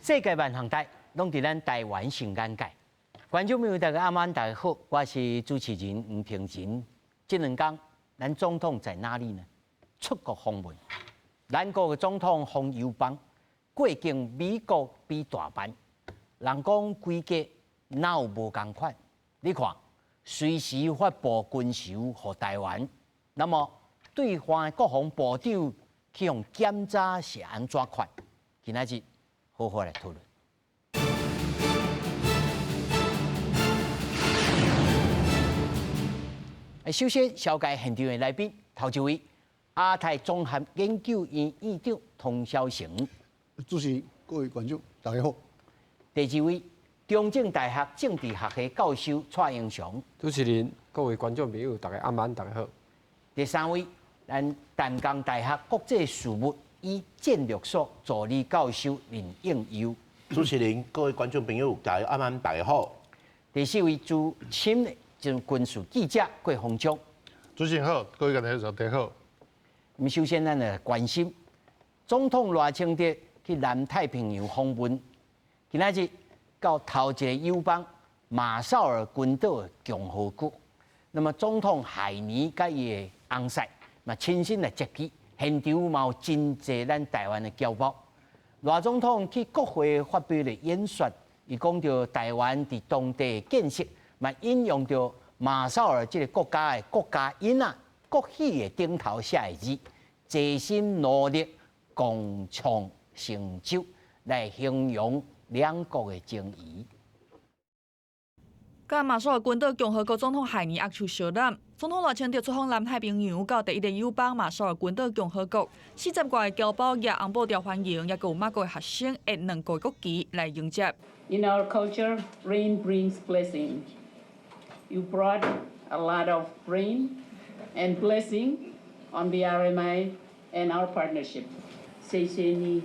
世界萬項代，攏佇咱台灣上眼界。觀眾朋友大家暗晚大家好，我是主持人吳平仁。這兩天，咱總統在哪裡呢？出國訪問。咱國的總統訪友邦，過境美國比大阪。人講規格哪有無仝款？你看，隨時發布軍售予台灣，那麼對方的國防部長去予檢查是按怎款？今仔日好好來討論。首先，紹介現場的來賓，頭一位亞太綜合研究院院長湯筱成。主持人，各位觀眾，大家好。第二位，中正大學政治學系教授蔡英祥。主持人，各位觀眾朋友，大家暗晚，大家好。第三位，咱淡江大學國際事務與戰略所助理教授林應祐。主持人，各位觀眾朋友，大家暗晚，大家好。第四位，資深的軍事記者郭鴻章。主持人好，各位觀眾大家好。咁首先，咱來關心總統賴清德去南太平洋訪問，今仔日到頭一个友邦馬紹爾群島的共和國。那麼總統海尼佮伊的翁婿嘛親身來接機，現場嘛有真濟咱台灣的僑胞。賴總統去國會發表的演說，伊講著台灣佇當地的建設，嘛引用著馬紹爾這个國家的國家印仔國旗的頂頭寫的字，齊心努力，共創成就，來形容兩國的情誼。佮馬紹爾群島共和國總統海尼握手相攬，總統賴清德出訪南太平洋，到第一个友邦馬紹爾群島共和國，40外个僑胞舉紅布條歡迎，也閣有馬國的學生挹兩國國旗來迎接。 In our culture, rain brings blessing. You brought a lot of rain and blessing on the RMI and our partnership. 謝謝你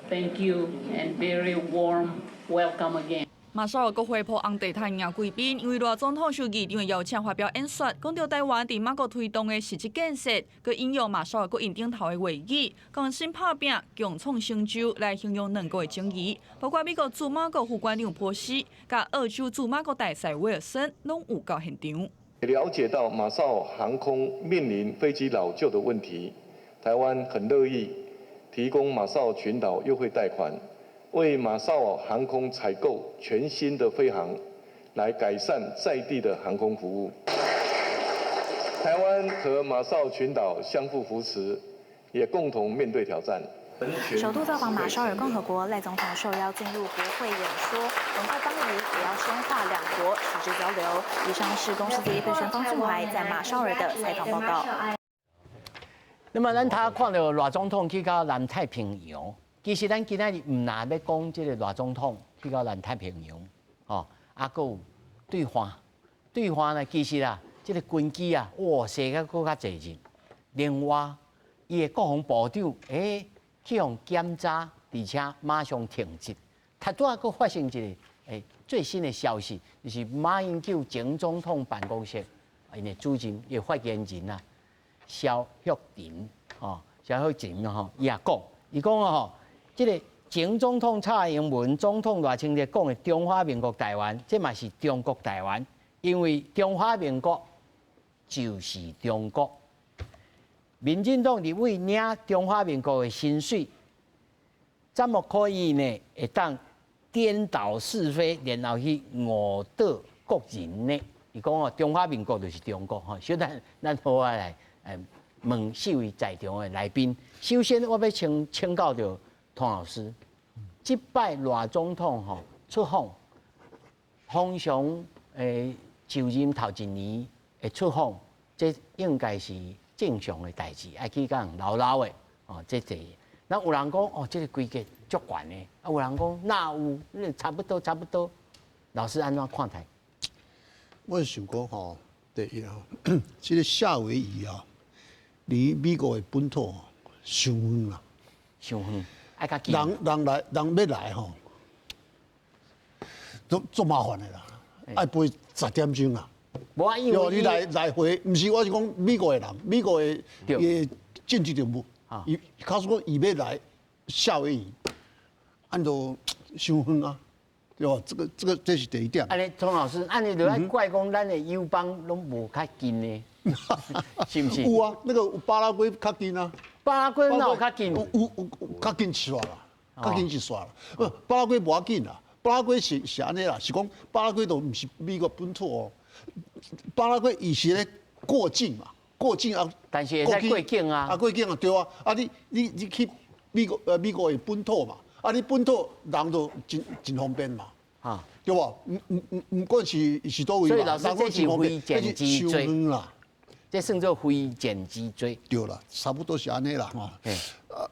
，Thank you and very warm welcome again. 馬紹爾國會鋪紅地毯迎貴賓，因為賴總統受議長的邀請發表演說，講著台灣佇馬國推動的實質建設，閣引用馬紹爾國印頂頭的話語，共心拍拚，共創成就來形容兩國的情誼。包括美國駐馬國副館長波斯，佮澳洲駐馬國大使威爾森，攏有到現場。了解到馬紹爾航空面臨飛機老舊的問題，台灣很樂意提供馬紹爾群島優惠貸款，為馬紹爾航空採購全新的飛航，來改善在地的航空服務。台灣和馬紹爾群島相互扶持，也共同面對挑戰。首度造訪馬紹爾共和國，賴總統受邀進入國會演說，鞏固邦誼，也要深化兩國實質交流。以上是公視記者方俊懷在馬紹爾的採訪報告。那麼咱頭看著賴總統去到南太平洋。其實咱今仔日毋但欲講這个賴總統去到南太平洋，吼，啊，閣有對岸，對岸呢，其實啊，這个軍機啊，哇，射甲閣較濟日。另外，伊的國防部長，去予檢查，而且馬上停職。頭拄仔閣發生一个最新的消息，就是馬英九前總統辦公室𪜶的主任，伊的發言人啊，蕭旭岑，吼，蕭旭岑吼，伊也講，伊講吼。這个前總統蔡英文總統賴清德講的中華民國台灣，這嘛是中國台灣，因為中華民國就是中國。民進黨立委領中華民國的薪水，怎麼可以呢？會當顛倒是非，然後去誤導國人呢？伊講哦，中華民國就是中國吼。小等咱好仔來問四位在場的來賓。首先，我欲請請教著湯老師，這擺賴總統吼出訪，通常就任頭一年會出訪，這應該是正常的代誌，愛去共人嘮嘮的哦。這這，那有人講哦，這个規格足懸的，啊有人講哪有，差不多差不多。老師按怎看待？我想講吼，第一吼，這个夏威夷啊，離美國的本土傷遠啦，傷遠。人人來人欲來吼，都足麻煩的啦，愛飛10點鐘啊。無啊，因為你來來回，毋是我是講美國的人，美國的伊政治人物，伊假使講伊欲來夏威夷，按照傷遠啊，對吧？這是第一點。按呢，鍾老師，按呢就愛怪講咱的友邦攏無較近呢，是毋是？有啊，那個巴拉圭較近啊。巴拉圭哪有較近？有較近一撮啦，較近一撮啦。不，巴拉圭無要緊啦，巴拉圭是按呢啦，是講巴拉圭都毋是美國本土哦。巴拉圭伊是咧過境嘛，過境啊，但是會使過境啊。啊過境啊，對啊，啊你去美國的本土嘛，啊你本土人就真真方便嘛，啊，對無？毋管是佗位所以老師這是非戰之罪啦，這算做非戰之罪。對啦，差不多是按呢啦吼。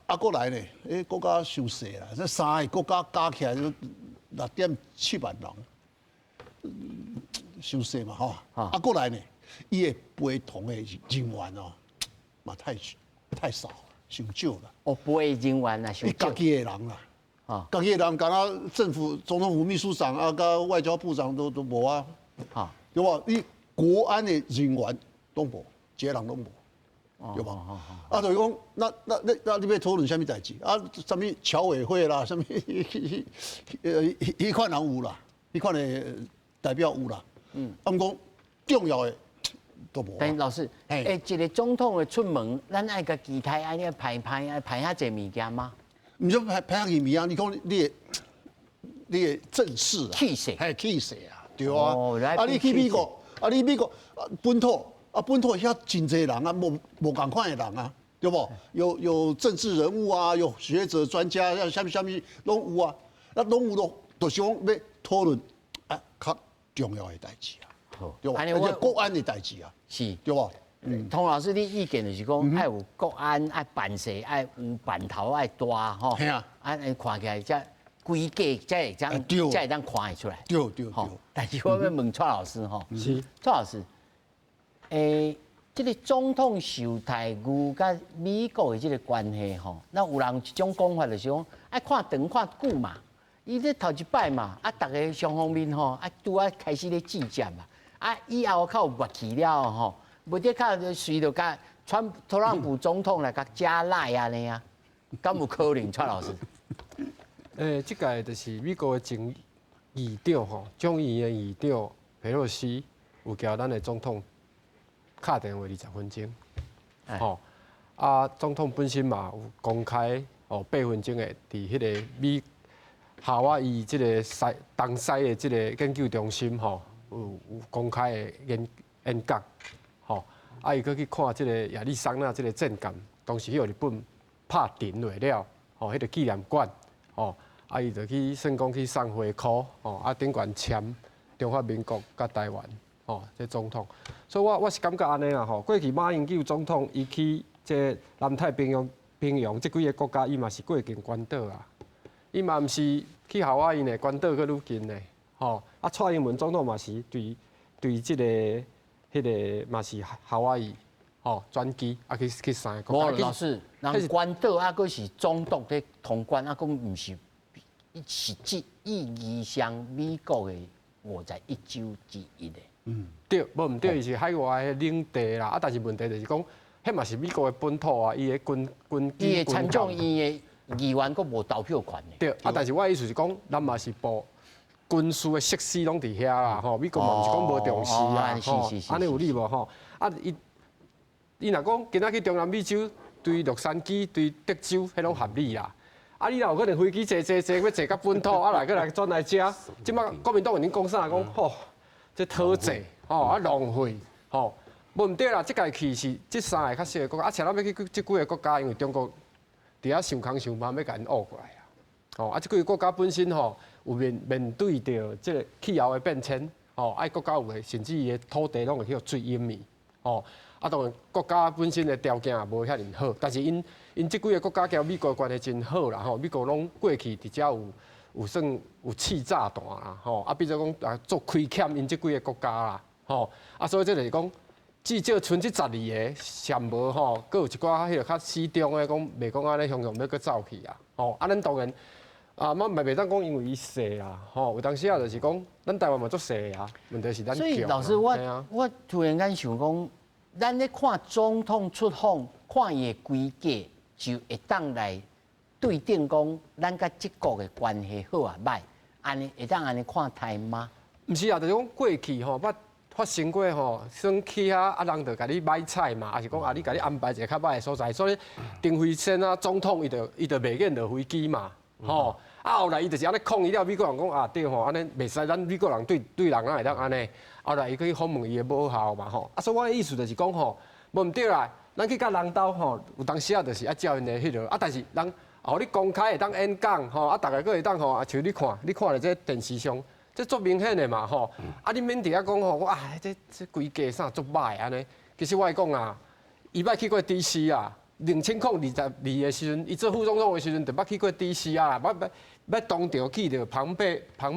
啊，閣來呢，欸，國家傷細啦，這三个國家加起來都6.7萬人，傷細嘛吼。啊，閣來呢，伊的陪同的人員哦，嘛太少，傷少啦。哦，陪人員啊，傷少。家己的人啦，啊，家己的人，敢若政府總統府秘書長啊，佮外交部長都無啊，啊，對無？你國安的人員攏無，一個人攏無，對無？啊，就是講，那你欲討論啥物代誌？啊，啥物僑委會啦，啥物，彼款人有啦，彼款的代表有啦，啊，毋過重要的都無。但老師，欸，一個總統的出門，咱愛共期待按呢排排愛排遐濟物件嗎？毋是排排遐濟物件，你講你的陣勢啊，氣勢，嘿，氣勢啊，對啊。啊，你去美國，啊，你美國本土，啊，本土遐真濟人啊，無仝款的人啊，對無？有政治人物啊，有學者專家，啥物啥物攏有啊。那攏有咯，就是講欲討論啊，較重要的代誌啊，對無？而且國安的代誌啊，是，對無？童老師，你意見就是講，愛有國安，愛辦事，愛有辦頭，愛大吼，啊，按呢看起來才規格才會當，才會當看會出來。對對對。但是我欲問蔡老師吼，是蔡老師，欸，這个總統受待遇佮美國的這个關係吼，那有人一種講法就是講，愛看長看久嘛，伊咧頭一擺嘛，啊，逐家雙方面吼，啊，拄仔開始咧計較嘛，啊，以後較有默契了吼。無得較隨著共川特朗普總統來共加賴按呢啊，敢有可能？蔡老師？欸，這屆就是美國的前議長吼，眾議院議長佩洛西有共咱的總統敲電話20分鐘，吼啊，總統本身嘛有公開哦8分鐘的佇彼个美夏威夷這个西東西的這个研究中心吼，有公開的演講。吼，啊，伊閣去看這个亞利桑那這个戰艦，當時彼予日本拍沉落了，吼，彼个紀念館，吼，啊，伊就去算講去送花箍，吼，啊，頂懸簽中華民國佮台灣，吼，這總統，所以我是感覺按呢啦，吼，過去馬英九總統伊去這南太平洋這幾个國家，伊嘛是過境關島啊，伊嘛毋是去夏威夷呢，關島閣愈近呢，吼，啊，蔡英文總統嘛是對這个。彼个嘛是夏威夷，吼，轉機啊去三个國家。無老師，人關島啊，閣是總督咧通關啊，閣毋是實質意義上美國的51州之一的。嗯，對，無毋對，伊是海外的領地啦。啊，但是問題就是講，彼嘛是美國的本土啊，伊的軍機。伊的參眾院的議員閣無投票權的。對，啊，但是我的意思是講，咱嘛是部軍事的設施攏佇遐啦，吼，美國嘛毋是講無重視啊，吼，按呢有理無吼？啊，伊若講今仔去中南美洲，對洛杉磯、對德州，彼攏合理啦。啊，你若有可能飛機坐坐坐，欲坐到本土，啊來閣來轉來遮，這擺國民黨已經講啥？講吼，這討債，吼啊浪費，吼，無毋對啦。這屆去是這三个較細的國家，啊，且咱欲去這幾个國家，因為中國佇遐想空想辦欲共𪜶挖過來啊。吼，啊，這幾个國家本身吼有面對著這个氣候的變遷，吼，愛國家有的，甚至伊的土地攏會去予水淹去，吼，啊，當然國家本身的條件也無遐爾好，但是𪜶這幾个國家佮美國關係真好啦，吼，美國攏過去佇遮有算有試炸彈啦，吼，啊，比如講啊做虧欠𪜶這幾个國家啦，吼，啊，所以這就是講，至少賰這12个上無吼，閣有一寡彼个較死忠的講，袂講按呢雄雄欲閣走去啊，吼，啊，咱當然。啊，我嘛袂當講因為伊細啦，吼，有當時啊，就是講，咱台灣嘛足細啊，問題是咱所以老師，我突然間想講，咱咧看總統出訪，看伊的規格，就會當來對等講，咱佮這國的關係好抑䆀，按呢會當按呢看待嗎？毋是啊，就是講過去吼，捌發生過吼，算去遐啊，人就共你䆀彩嘛，抑是講啊，你共你安排一个較䆀的所在，所以陳飛先啊，總統伊就袂願落飛機嘛，吼，啊後來伊就是按呢抗議了，美國人講啊對吼，按呢袂使，咱美國人對對人哪會當按呢？後來伊去訪問伊的母校嘛，吼，啊所以我的意思就是講吼，無毋對啦，咱去佮人兜吼，有當時啊就是愛照𪜶的彼落，啊但是人，予你公開會當演講吼，啊，逐个閣會當吼，啊，像你看，你看著這電視上，這足明顯的嘛吼，啊，你免佇遐講吼，啊，這這規家啥足䆀的按呢？其實我會講啊，伊捌去過 D.C. 啊，2022的時陣，伊做副總統的時陣，就捌去過 D.C. 啊，捌捌捌當場去著龐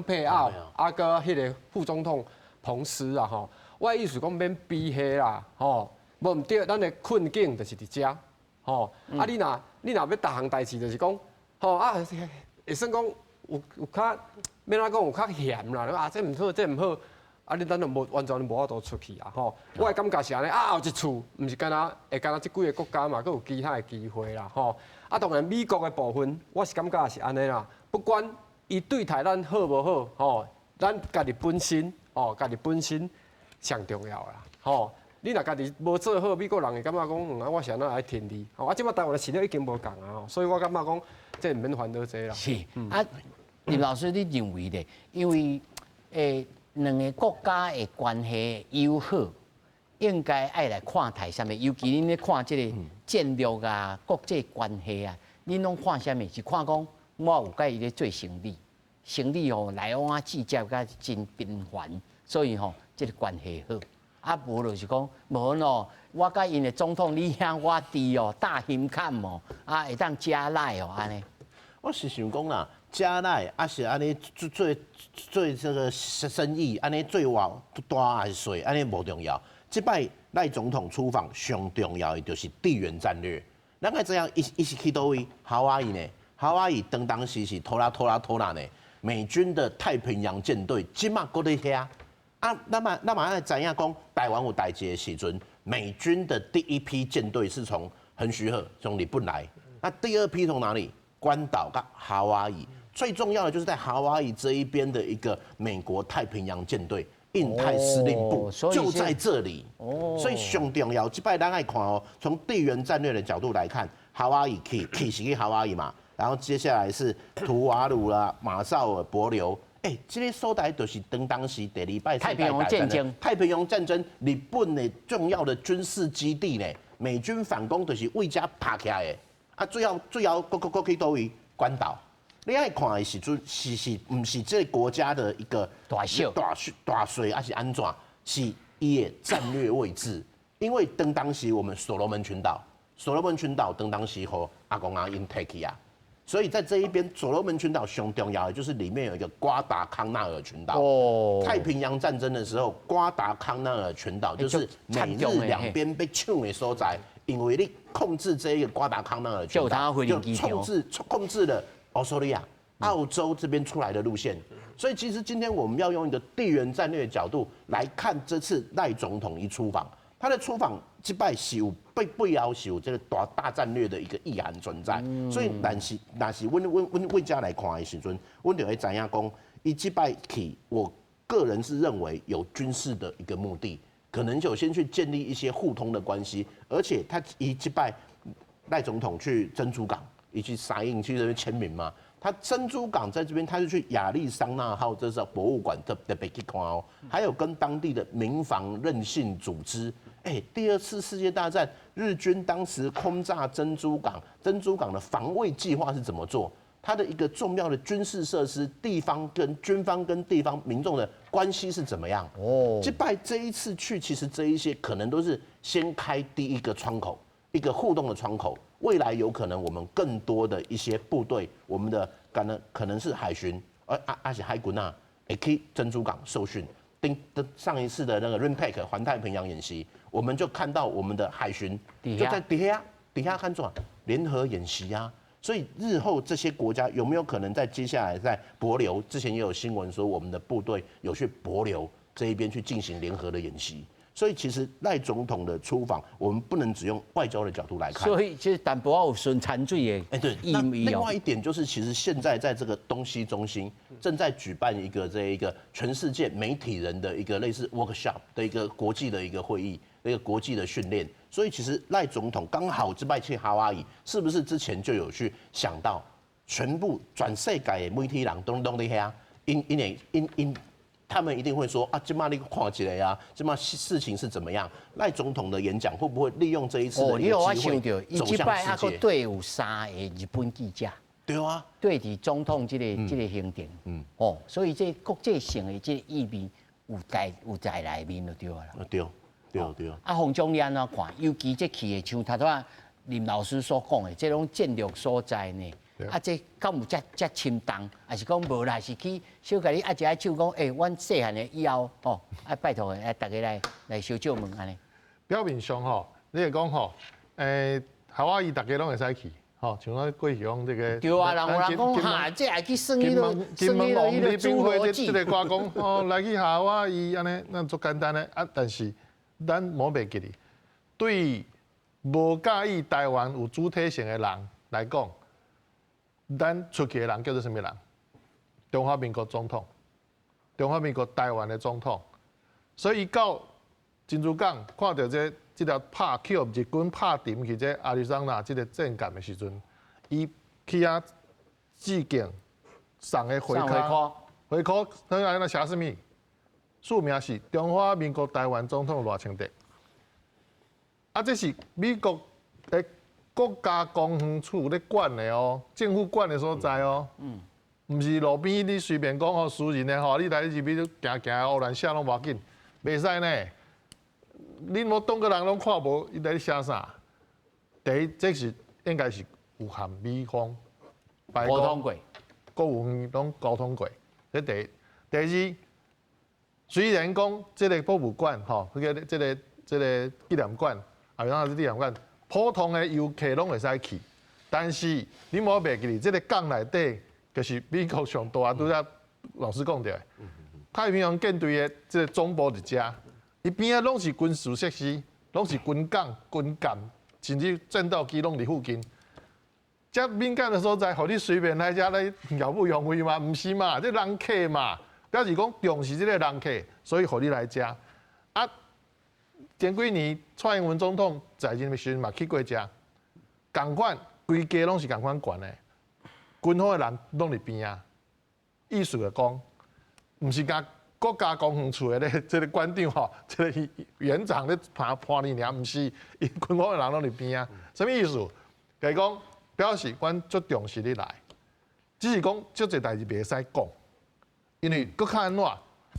佩奧，啊，閣彼个副總統彭斯啊吼。我的意思講免比彼啦，吼，無毋對，咱的困境就是佇遮，吼，啊，你若欲逐項代誌就是講，吼啊，會算講有較，欲按怎講有較嫌啦，啊，這毋好，這毋好，啊，你咱就無完全無法度出去啊，吼。我的感覺是按呢，啊，後一次毋是干焦會干焦這幾个國家嘛，閣有其他的機會啦，吼。啊，當然美國的部分，我是感覺是按呢啦，不管伊對待咱好無好，吼，咱家己本身，吼，家己本身上重要啦，吼。你若家己無做好，美國人會感覺講，啊，我是按怎來挺你？吼，啊，這擺台灣的市場已經無仝啊，所以我感覺講，這毋免煩惱這啦。是啊，林老師，你認為咧？因為兩个國家的關係友好，應該愛來看待啥物？尤其恁咧看這個戰略啊、國際關係啊，恁攏看啥物？是看講我有佮伊咧做生意，生意吼來往啊，直接佮真頻繁，所以吼這个關係好。啊，無就是講，無咯，我佮𪜶的總統你兄我弟哦，大胸坎哦，啊，會當食奶哦，按呢。我是想講啦，食奶抑是按呢做做做這个生意，按呢做偌大抑是細，按呢無重要。這擺賴總統出訪上重要的就是地緣戰略。咱愛知影，伊是去佗位？夏威夷呢？夏威夷當當時是拖拉拖拉拖拉呢？美軍的太平洋艦隊這馬閣佇遐。啊，咱嘛愛知影講，台灣有代誌的時陣，美軍的第一批艦隊是從橫須賀從日本來，那第二批從哪裡？關島佮夏威夷。最重要的就是在夏威夷這一邊的一個美國太平洋艦隊印太司令部就在這裡。所以上重要，這擺咱愛看哦，從地緣戰略的角度來看，夏威夷去去是去夏威夷嘛，然後接下來是圖瓦盧啦、馬紹爾、帛琉。欸，這个所在就是當當時第二擺太平洋戰爭，太平洋戰爭日本的重要的軍事基地呢，美軍反攻就是為遮拍起來的。啊，最後最後閣閣閣去佗位？關島。你愛看的時陣是是毋是這个國家的一個大小大大細，抑是按怎？是伊的戰略位置。因為當當時我們所羅門群島，所羅門群島當當時予阿公阿𪜶提去啊。所以在這一邊，所羅門群島上重要的就是裡面有一個瓜達康納爾群島。哦。太平洋戰爭的時候，瓜達康納爾群島就是美日兩邊欲搶的所在，因為你控制這一個瓜達康納爾群島，就控制了澳大利亞、澳洲這邊出來的路線。所以其實今天我們要用一個地緣戰略的角度來看這次賴總統一出訪，他的出訪這擺是有背後是有這個大大戰略的一個意涵存在，所以但是若是阮對遮來看的時陣，阮就會知影講，伊這擺去，我個人是認為有軍事的一個目的，可能就先去建立一些互通的關係，而且他伊這擺賴總統去珍珠港，伊去撒印去這邊簽名嘛。他珍珠港在這邊，他是去亞利桑那號這是博物館特特別去看哦，還有跟當地的民防韌性組織。欸，第二次世界大戰，日軍當時空炸珍珠港，珍珠港的防衛計劃是怎麼做？它的一個重要的軍事設施，地方跟軍方跟地方民眾的關係是怎麼樣？哦，這擺這一次去，其實這一些可能都是先開第一個窗口，一個互動的窗口。未來有可能我們更多的一些部隊，我們的可能是海巡，而且海軍啊，會去珍珠港受訓。頂上一次的那個 RIMPAC 環太平洋演習，我們就看到我們的海巡就在底下底下看做聯合演習啊。所以日後這些國家有沒有可能在接下來在帛琉之前也有新聞說，我們的部隊有去帛琉這一邊去進行聯合的演習。所以其實賴總統的出訪，我們不能只用外交的角度來看。所以其實淡薄仔有順殘水的。哎，對。那另外一點就是，其實現在在這個東西中心正在舉辦一個這一個全世界媒體人的一個類似 workshop 的一個國際的一個會議，一個國際的訓練。所以其實賴總統剛好這擺去夏威夷，是不是之前就有去想到，全部全世界的媒體人都攏佇遐，𪜶𪜶𪜶𪜶。他們一定會說啊，這馬你看一下啊，這馬事情是怎麼樣？賴總統的演講會不會利用這一次的一個機會走向世界？對有三個日本記者，對啊，對佇總統這個行程，哦，所以這國際性的這個意味有在內面就對啦。對對對。啊，洪總你按怎看？尤其這去的像頭拄仔林老師所講的，這種戰略所在呢？啊，這敢有遮遮深重，還是講無啦？是去小共你握一下手講，欸，阮細漢的以後吼，啊拜託的，啊大家來相借問按呢。表面上吼，你會講吼，夏威夷大家攏會使去，吼，像咱過去講這個。對啊，人有人講哈，這會去耍彼個，金門王李炳輝這個歌講，哦，來去夏威夷按呢，咱足簡單的啊，但是咱無袂記得，對無佮意台灣有主體性的人來講。咱出去的人叫做啥物人？中華民國總統，中華民國台灣的總統。所以伊到珍珠港看著這條拍去予日軍拍沉去這亞利桑那這個戰艦的時陣，伊去遐致敬送的回卡，回卡他按怎寫啥物？署名是中華民國台灣總統賴清德。啊，這是美國的國家公園處咧管的哦，政府管的所在哦。毋是路邊你隨便講吼，私人的吼，你來入去行行，胡亂寫攏無要緊，袂使呢。恁無當個人攏看無，伊佇咧寫啥？第一，這是應該是有和美方溝通過，國務院攏溝通過。這第一，第二，雖然講這個博物館吼，這個紀念館，啊，哪是紀念館？普通的遊客攏會使去，但是你莫袂記得，這個港內底就是美國上大，拄才老師講著的，太平洋艦隊的這個總部佇遮，伊邊仔攏是軍事設施，攏是軍港、軍艦，甚至戰鬥機攏佇附近。遮敏感的所在，予你隨便來遮來耀武揚威嗎？毋是嘛，這人客嘛，表示講重視這個人客，所以予你來遮。啊，前幾年蔡英文總統在任的時陣嘛去過遮，仝款規家攏是仝款懸的，軍方的人攏佇邊仔。意思就講，毋是干國家公園處的咧，這個館長吼，這個園長咧判判你爾，毋是，𪜶軍方的人攏佇邊仔。啥物意思？就是講表示阮足重視你來，只是講足濟代誌袂使講，因為閣較按怎？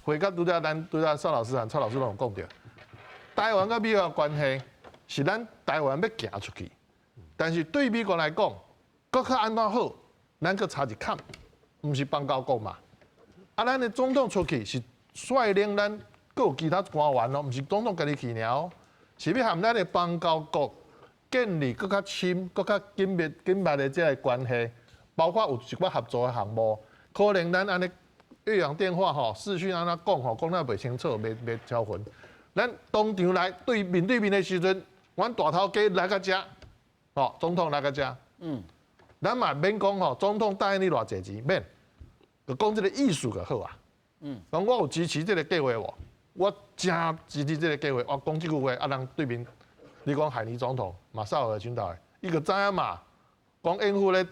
回到拄才咱拄才邵老師和蔡老師攏有講著，台灣佮美國關係是咱台灣欲行出去，但是對美國來講，閣較按怎好，咱閣差一坎，毋是邦交國嘛？啊，咱的總統出去是率領咱閣有其他官員哦，毋是總統家己去爾哦，是欲和咱的邦交國建立閣較深、閣較緊密、緊密的這個關係，包括有一寡合作的項目，可能咱按呢越洋電話吼、視訊按呢講吼，講得袂清楚、袂超分。咱當場來對面對面的時陣，阮大頭家來到遮，吼，總統來到遮，咱嘛免講吼，總統答應你偌濟錢，免，就講這個意思就好啊。講我有支持這個計劃無？我誠支持這個計劃，我講這句話，啊，人對面，你講海尼總統馬紹爾群島的，伊就知影嘛，講應付咧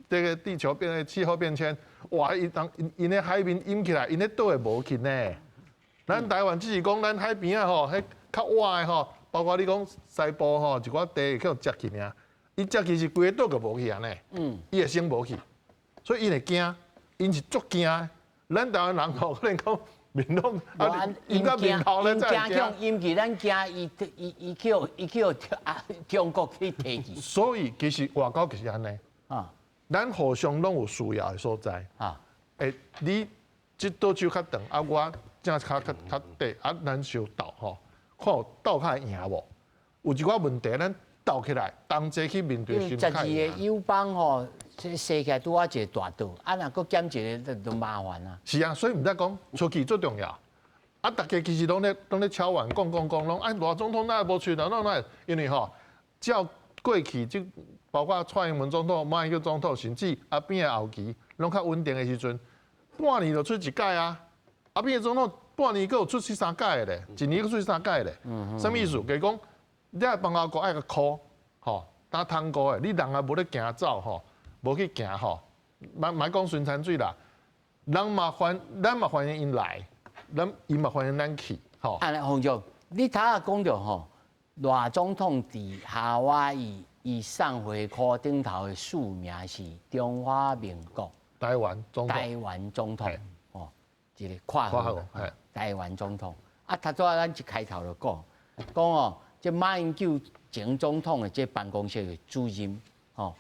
這個地球變氣候變遷，哇！伊當𪜶的海面淹起來，𪜶的島會無去呢。咱台灣只是講咱海邊仔吼，彼較倚的吼，包括你講西部吼，一寡地會去予食去爾，伊食去是規個島就無去啊呢。伊會先無去，所以伊會驚，𪜶是足驚的。咱台灣人吼，可能講面攏啊，𪜶甲面頭咧才會驚。驚去，咱驚伊去啊中國去提去。所以其實外交就是按呢。啊，咱互相攏有需要的所在。啊，欸，你這倒手較長，啊我正較較較短，啊咱相鬥吼，看有鬥較會贏無？有一寡問題，咱鬥起來，同齊去面對。十二個友邦吼，這生起來拄仔一個大島，啊若閣減一個，就麻煩啊。是啊，所以毋才講出去最重要。啊，逐家其實攏咧敲碗講講講，攏哎賴總統哪會無出來，攏哪？因為吼，照過去這包括蔡英文總統、馬英九總統，甚至阿扁的後期，攏較穩定的時陣，半年就出一屆啊。阿扁的總統半年閣有出去三屆的咧，一年閣出去三屆咧。啥物意思？就是講你愛邦交國愛共箍，吼，打通過的，你人也無咧行走吼，無去行吼，莫莫講巡山水啦，人嘛歡，咱嘛歡迎𪜶來，咱𪜶嘛歡迎咱去，吼。啊，洪總，你頭仔講著吼，賴總統佇夏威夷伊送回箍頂頭的署名是中華民國台灣總統，台灣總統，哦，一個括號，台灣總統。啊，頭拄仔咱一開頭就講，講哦，這馬英九前總統的這辦公室的主任，吼，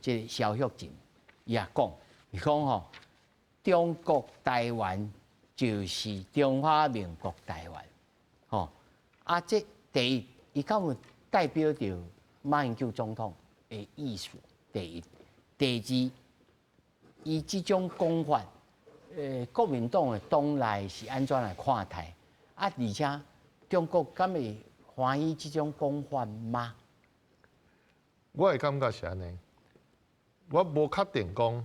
這個蕭旭琴，伊也講，伊講吼，中國台灣就是中華民國台灣，吼，啊，這第一，伊敢有代表著馬英九總統的意思？第一，第二，伊這種講法，國民黨的黨內是按怎來看待？啊，而且中國敢會歡喜這種講法嗎？我的感覺是按呢，我無確定講，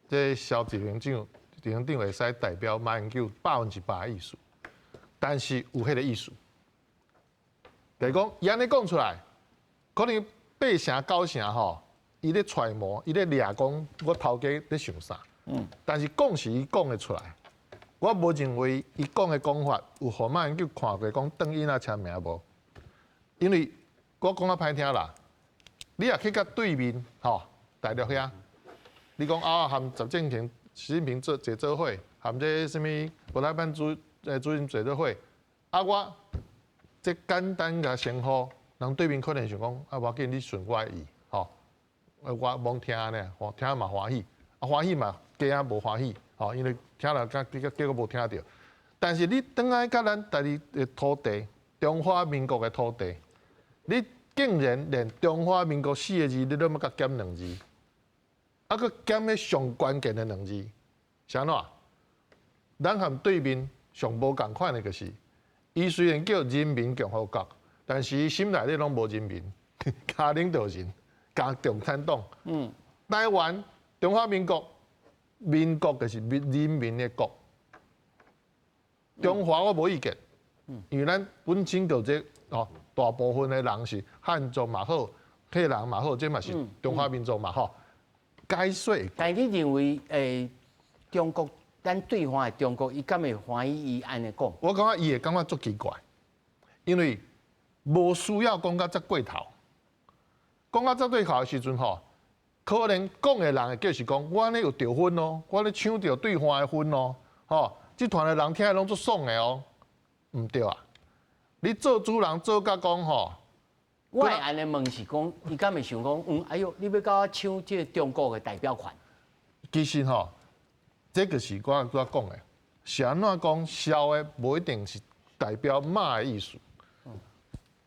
這蕭執行長、執行長會使代表馬英九100%的意思，但是有彼個意思，就是講伊按呢講出來，可能八成九成吼，伊咧揣摩，伊咧掠講我頭家咧想啥，但是講是伊講會出來，我無認為伊講的講法有予馬英九看過講轉𪜶仔簽名無，因為我講較歹聽啦，你若去共對面吼大陸遐，你講啊和習近平、習近平做坐做伙，和這啥物國台辦主任坐做伙，啊我這簡單共稱呼，人對面可能想講啊，無要緊，你順我意，吼，我罔聽按呢，聽嘛歡喜，啊歡喜嘛假無歡喜，吼，因為聽了結果無聽著。但是你轉來共咱家己的土地，中華民國的土地，你竟然連中華民國四個字你攏欲共減兩字，啊，閣減彼上關鍵的兩字，是按怎？咱和對面上無仝款的就是，伊雖然叫人民共和國，但是伊心內底攏無人民，加領導人，加共產黨。台灣中華民國，民國就是人民的國。中華我無意見，因為咱本身就這哦，大部分的人是漢族嘛好，客人嘛好，這嘛是中華民族嘛吼。解說。但你認為中國咱對岸的中國，伊敢會歡喜伊按呢講？我感覺伊會感覺足奇怪，因為無需要講甲遮過頭，講甲遮過頭的時陣吼，可能講的人會就是講，我按呢有著分哦，我咧搶著對岸的分哦，吼，這團的人聽攏足爽的哦，毋對啊！你做主人做甲講吼，我會按呢問是講，伊敢會想講，哎喲，你欲共我搶這個中國的代表權？其實吼，這個是我拄仔講的，是按怎講？蕭的無一定是代表馬的意思。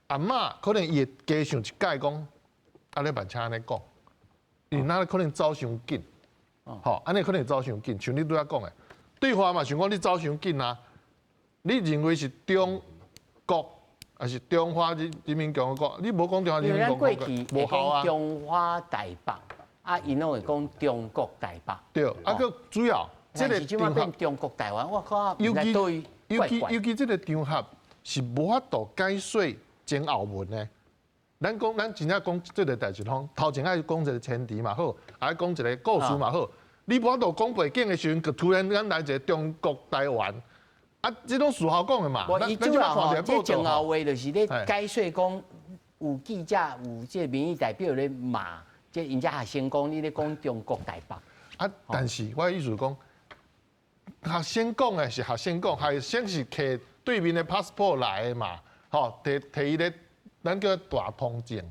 啊馬可能伊會加想一解講，啊你嘛請按呢講，因為可能走傷緊，吼，按呢可能走傷緊，像你拄仔講的，對岸嘛想講你走傷緊啊，你認為是中國還是中華人民共和國？你無講中華人民共和國，無效啊。中華台北，啊，𪜶攏會講中國台北。對，啊，閣主要，這個場合變中國台灣，我看尤其尤其尤其這個場合是無法度解說前後文的。咱講咱真正講這個代誌，吼，頭前愛講一個前提嘛好，愛講一個故事嘛好。你無法度講背景的時陣，就突然間來一個中國台灣，啊，這種事後講的嘛。伊主要吼，這前後話就是咧解說講，有記者有這個民意代表咧罵，這𪜶遮學生講你咧講中國台北。啊，但是我的意思講，學生講的是學生講，學生是摕對面的 passport 來的嘛，吼，提提伊咧，咱叫大通證，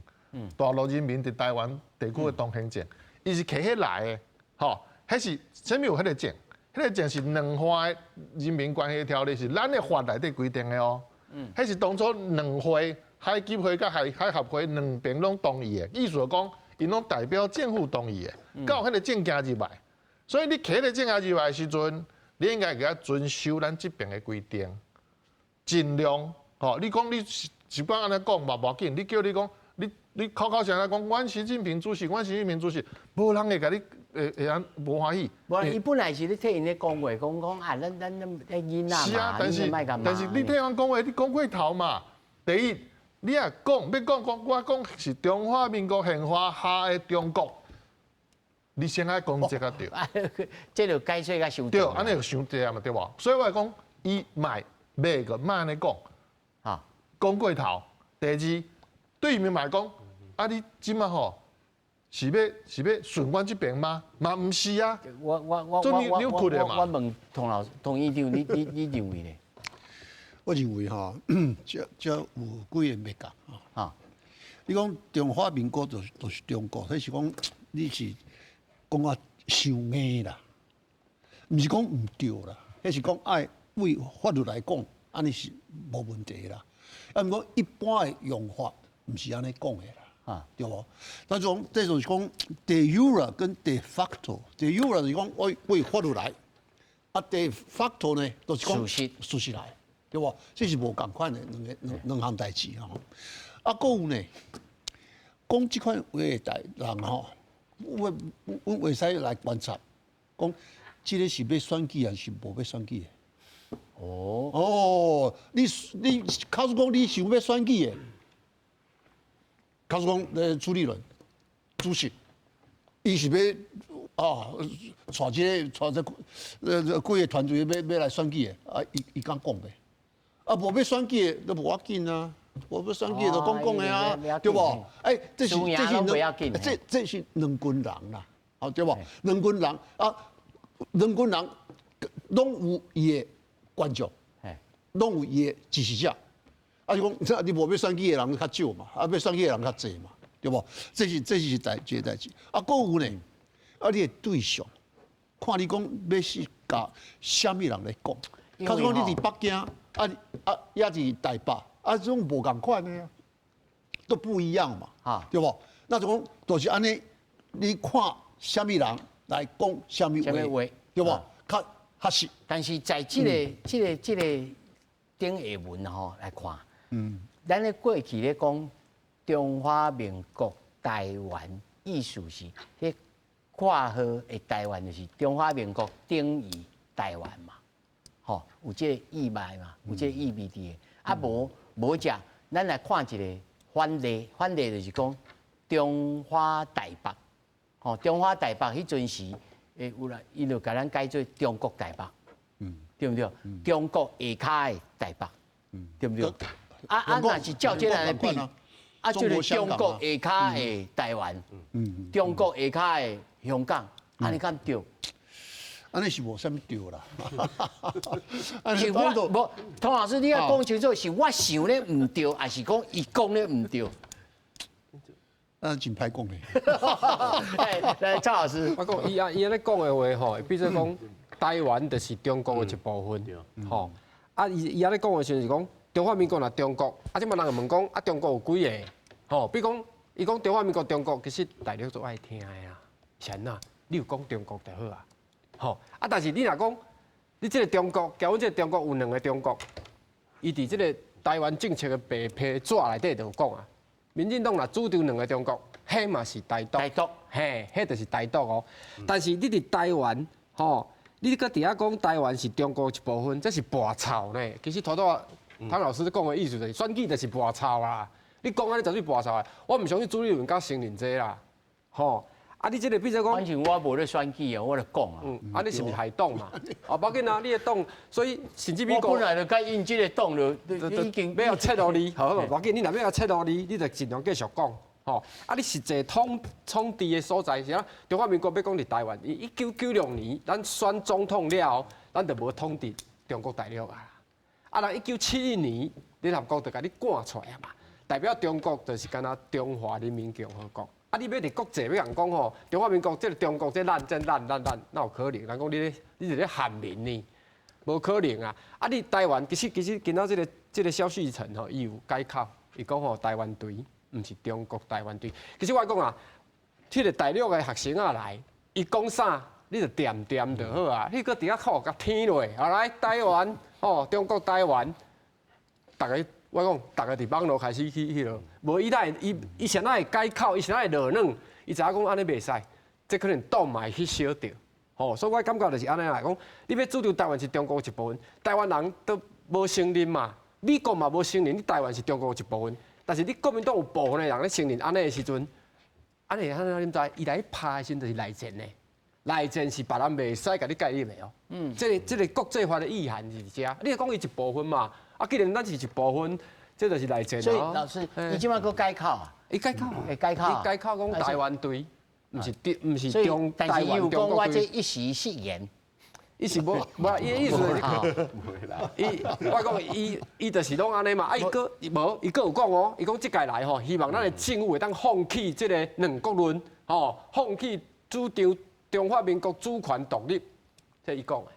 大陸人民佇台灣地區的通行證，伊是摕彼來的，吼，彼是啥物有彼個證？彼個證是兩岸的人民關係條例是咱的法內底規定的哦，彼是當初兩會海基會佮海合會兩邊攏同意的，意思就講，𪜶攏代表政府同意的，才有彼個證行入來。所以你摕彼個證行入來的時陣，你應該共遵守咱這邊的規定，盡量吼。你講你習慣按呢講嘛，無要緊。你叫你講，你口口聲聲講，阮習近平主席，阮習近平主席，無人會共你會按無歡喜。無，伊本來是咧替𪜶咧講話，講講啊，咱咱咱咱囡仔嘛，是啊，但是你替阮講話，你講過頭嘛。第一，你若講欲講講，我講是中華民國憲法下的中國，你先愛講這個對。這就解說較傷對，按呢就傷濟啊嘛，對無？所以我講，伊莫買個莫按呢講，講過頭。第二，對民來講，啊你這馬吼是欲順阮這邊嗎？嘛毋是啊。我問童老師、童院長，你認為呢？我認為吼，這有幾個眉角啊。你講中華民國就是中國，彼是講你是講啊傷硬啦，毋是講毋對啦，彼是講愛為法律來講，按呢是無問題啦。啊，毋過一般的用法毋是按呢講的啦，對無？但是講這就是講 de jure 跟 de facto，de jure 就是講為法律來，啊 de facto 呢，就是講事實事實來，對無？這是無仝款的兩个兩兩項代誌吼。啊，閣有呢，講這款話的代人吼，阮會使來觀察，講這个是欲選舉還是無欲選舉的？哦，你假使講你想欲選舉的，假使講朱立倫主席，伊是欲啊，帶這個帶這幾个團隊欲來選舉的，啊，伊敢講袂？啊，無欲選舉的都無要緊啊，無欲選舉的就講講的啊，對無？欸，這是兩，這是兩群人啦，哦，對無？兩群人啊，兩群人攏有伊的觀眾，攏有伊的支持者。啊，是講，你無欲選舉的人較少嘛，啊，欲選舉的人較濟嘛，對無？這是代這個代誌。啊，閣有呢，啊，你的對象，看你講欲是共啥物人來講。假使講你佇北京，啊，抑佇台北，啊，這種無仝款的啊，都不一樣嘛，對無？那就講就是按呢，你看啥物人來講啥物話，對無？較合適。但是在這個頂下文吼來看，咱咧過去咧講中華民國台灣，意思是彼括號的台灣就是中華民國等於台灣嘛，吼，有這個意味嘛，有這個意味佇的。啊，無無者，咱來看一个反例，反例就是講中華台北，吼，中華台北彼陣時，有啦，伊就共咱改做中國台北，對毋對？中國下跤的台北，對毋對？啊，若是照這個來比，啊，就是中國下跤的台灣，中國下跤的香港，按呢敢對？按呢是無啥物對啦。是我無，童老師，你愛講清楚，是我想咧毋對，還是講伊講咧毋對？啊，真歹講咧。來，蔡老師，我講伊啊，伊按呢講的話吼，比如講台灣就是中國的一部分，吼。啊，伊按呢講的時陣是講中華民國若中國，啊，這擺人會問講啊，中國有幾个？吼，比如講，伊講中華民國中國，其實大陸都愛聽的啊，是按怎？你有講中國就好啊，吼。啊，但是你若講你這个中國，交阮這个中國有兩个中國，伊佇這个台灣政策的白皮紙內底就有講啊，民進黨若主張兩个中國，彼嘛是台獨，台獨，嘿，彼就是台獨哦。但是你佇台灣，吼，你閣佇遐講台灣是中國一部分，這是跋臭呢。其實頭拄仔湯老師講的意思就是選舉就是跋臭啦。你講按呢絕對跋臭啊！我毋相信朱立倫敢承認這啦，吼。啊！你這个比如講，反正我無咧選舉啊，我咧講啊。啊，你是毋是害黨嘛？哦，無要緊啊，你的黨，所以甚至美國我本來就佮𪜶這个黨就已經欲予切予你，好，無要緊，你若欲予切予你，你就盡量繼續講，吼。啊，你實際統治的所在是啥？中華民國欲講佇台灣，伊1996年咱選總統了後，咱就無統治中國大陸啊。啊，若1971年聯合國就共你趕出來啊嘛，代表中國就是敢若中華人民共和國。啊！你欲佇國際欲共講吼，中華民國這个中國這咱這咱咱咱，哪有可能？人講你咧，你是咧漢民呢？無可能啊！啊！你台灣其實今仔這个蕭旭岑吼，伊有改口，伊講吼台灣隊毋是中國台灣隊。其實我講啊，彼个大陸的學生仔來，伊講啥，你就恬恬就好啊。你閣佇遐靠共天落，啊來台灣，吼，中國台灣，逐个我講，逐个佇網路開始去彼落，無伊哪會伊伊啥會改口，伊啥會落軟，伊知影講按呢袂使，這可能黨嘛會去燒著，吼，所以我感覺就是按呢啦，講你欲主張台灣是中國一部分，台灣人都無承認嘛，美國嘛無承認你台灣是中國一部分，但是你國民黨有部分的人咧承認按呢的時陣，按呢按呢你知，伊來拍的時陣就是內戰的，內戰是別人袂使共你介入的哦。這個國際法的意涵是這，你講伊一部分嘛，啊，既然咱是一部分，這就是內戰。所以老師，你這擺閣改口啊？伊改口，會改口。伊改口講台灣隊，毋是毋是中台灣中國隊。但是伊有講我這一時失言，伊是無無伊的意思就是，伊我講伊伊就是攏按呢嘛，啊伊閣無伊閣有講哦，伊講這屆來吼，希望咱的政府會當放棄這個兩國論，吼，放棄主張中華民國主權獨立，這伊講的，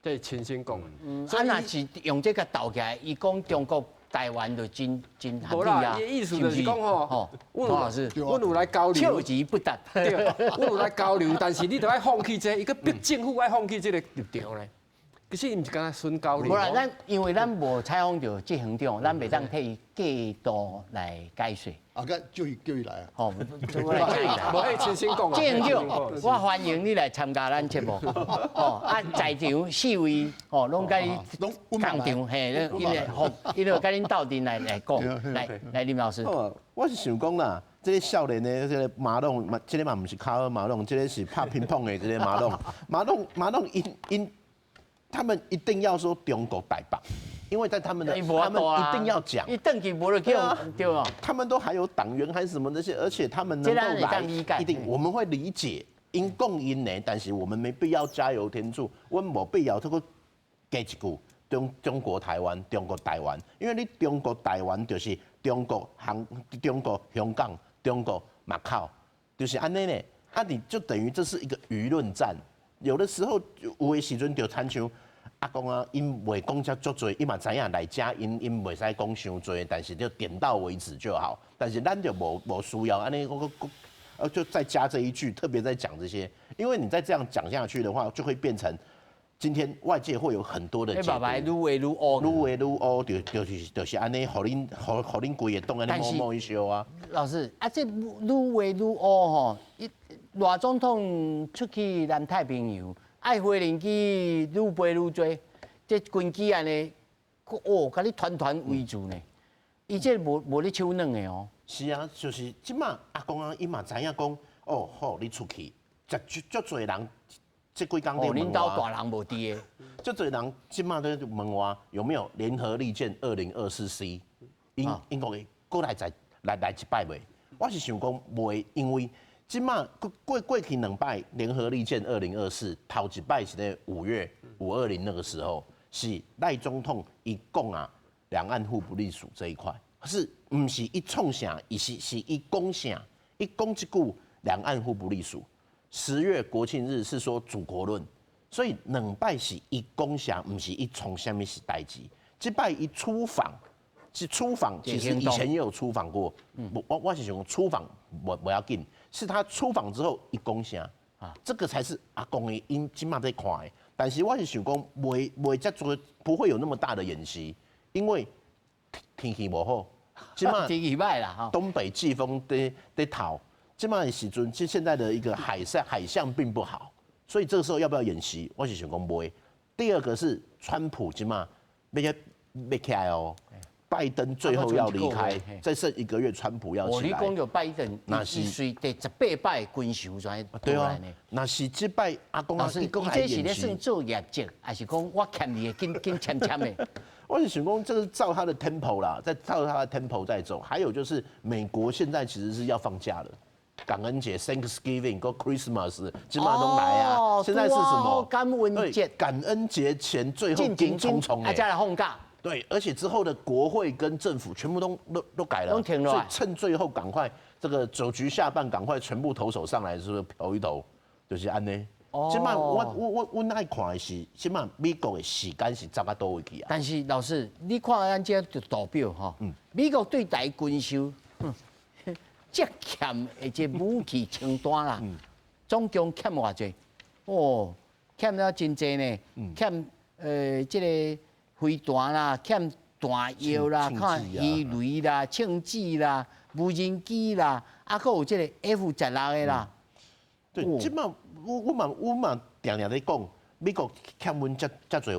這是親身講的。所以若是用這個鬥起來，伊講中國台灣就真真無啦，伊的意思就是講吼，阮有阮有來交流，笑而不答。對，阮有來交流，但是你著愛放棄這個，伊閣逼政府愛放棄這個立場咧。其實伊毋是干焦純交流。無啦，咱因為咱無採訪著執行長，咱袂當替伊過度來解說。啊，叫伊叫伊來啊！吼，我來請伊來。無，伊親身講啊。執行長，我歡迎你來參加咱節目。哦，啊，在場四位，哦，攏共你同場，嘿，因為吼，伊就共恁鬥陣來來講，來來，林老師。我是想講啦，這个少年的這个馬龍，這个嘛毋是跤好馬龍，這个是拍乒乓的這个馬龍，馬龍馬龍𪜶𪜶，他們一定要說中國台北，因為在他們的，他們一定要講。伊轉去無就叫對啊。他們都還有黨員還是什麼那些，而且他們能夠來，一定我們會理解，𪜶講𪜶的，但是我們沒必要加油添醋，阮無必要這個加一句中中國台灣，中國台灣，因為你中國台灣就是中國香，中國香港，中國馬口，就是按呢呢，啊你就等於這是一個輿論戰，有的時候有的時陣就親像阿公啊，𪜶袂講遮足濟，伊嘛知影來遮，𪜶𪜶袂使講傷濟，但是就點到為止就好。但是咱就無無需要按呢，閣閣就再加這一句，特別在講這些，因為你再這樣講下去的話，就會變成今天外界會有很多的解讀。愈畫愈烏，愈畫愈烏，就是按呢，予恁予予恁規个黨按呢摸摸一燒啊。老師，啊，這愈畫愈烏吼，伊賴總統出去南太平洋。愛飛輪機愈飛愈濟，這軍機按呢，哦，共你團團圍住呢。伊這無無咧手軟的哦。是啊，就是這馬阿公啊，伊嘛知影講，哦好，你出去，足足濟人，這幾工在問我。恁兜大人無佇的。足濟人這馬在問我有沒有聯合利劍2024 C，𪜶𪜶講會閣來再來來一擺袂？我是想講袂，因為。這馬過過過去兩擺聯合利劍2024，頭一擺是咧5月520那個時候，是賴總統伊講啊，兩岸互不隸屬這一塊，是毋是伊創啥？伊是是伊講啥？伊講這句兩岸互不隸屬。10月國慶日是說祖國論，所以兩擺是伊講啥，毋是伊創啥物是代誌。這擺伊出訪是出訪，其實以前也有出訪過。我我是想出訪無無要緊。是他出訪之後伊講啥啊？這個才是阿公的𪜶這馬在看的。但是我是想講，袂袂遮濟，不會有那麼大的演習，因為天氣無好。這馬天氣歹啦，吼。東北季風佇佇透，這馬的時陣，其實現在的一個海上海象並不好，所以這個時候要不要演習？我是想講袂。第二個是川普這馬欲欲起來哦。拜登最後要離開，再剩一個月，川普要起來。你講著拜登，那是第18擺軍售才對啊，若是這擺阿公老師，伊這是咧算做業績，還是講我欠你的緊緊簽簽的？我是想講，這是照他的 tempo 啦，在照他的 tempo 在走。還有就是美國現在其實是要放假了，感恩節 Thanksgiving 跟 Christmas，這馬攏來啊。現在是什麼？感恩節。感恩節前最後緊匆匆的，才來放假。對，而且之後的國會跟政府全部都都都改了，所以趁最後趕快這個九局下半，趕快全部投手上來，是不是投一投，就是按呢。哦。這馬我我我阮愛看的是，這馬美國的時間是走到佗位去啊。但是老師，你看咱這就圖表吼，美國對台軍售，這欠的這武器清單啦，總共欠偌濟？哦，欠了真濟呢，欠這個飛彈啦，欠彈藥啦，看魚雷啦、槍支啦、無人機啦，啊，閣有這個 F-16的啦。對，這馬我嘛定定咧講，美國欠阮遮遮濟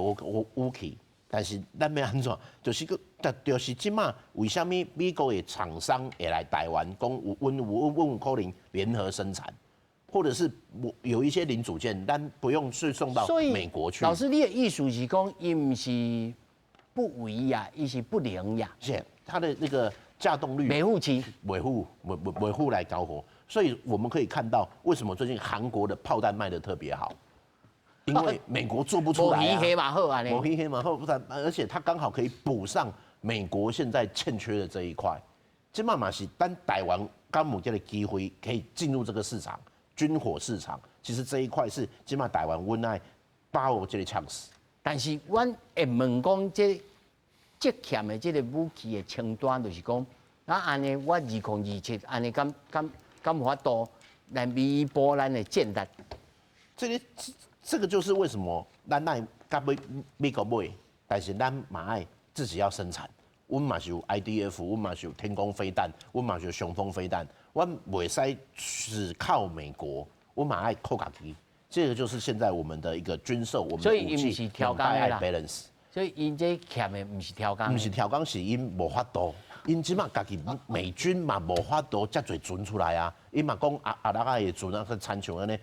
武器，但是咱欲按怎？就是閣，就是這馬為啥物美國的廠商會來台灣，講有阮有阮有可能聯合生產，或者是有一些零組件，咱不用去送到美國去。老師，你的意思是講，伊毋是不為呀，伊是不靈呀？是，它的那個稼動率，維護期，維護維維維護來交貨，所以我們可以看到，為什麼最近韓國的炮彈賣得特別好，因為美國做不出來啊。無魚嘛好啊，無魚嘛好，不然而且它剛好可以補上美國現在欠缺的這一塊。這馬嘛是咱台灣敢有這個機會可以進入這個市場，軍火市場，其實這一塊是這馬台灣阮愛把握這個 chance。但是阮會問講，這積欠的這個武器的清單，就是講，那按呢，我2027按呢，敢有法度來彌補咱的戰力？這個就是為什麼咱愛佮美國買，但是咱嘛愛自己要生產。阮嘛是有 IDF，阮嘛是有天弓飛彈，阮嘛是有雄風飛彈，阮袂使只靠美國，阮嘛愛靠家己。這個就是現在我們的一個軍售，我們所以伊毋是超工的啦。 balance。所以𪜶這欠的毋是超工，毋是超工，是𪜶無法度。𪜶這馬家己美軍嘛無法度遮濟船出來啊！𪜶嘛講阿阿拉仔的船啊，親像按呢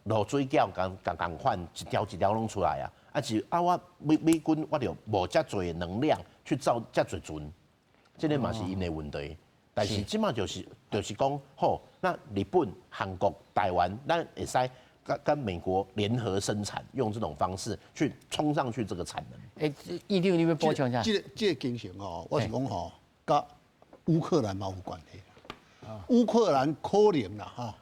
落水餃仝仝仝款，一條一條攏出來啊！啊是啊，我美軍我就無遮濟能量去造遮濟船，這個嘛是𪜶的問題。但是這馬就是講好，那日本、韓國、台灣，咱會使跟美國聯合生產，用這種方式去衝上去這個產能。欸，院長你欲補充啥？這個工程吼，我是講吼，佮烏克蘭嘛有關係。烏克蘭可能啦，哈，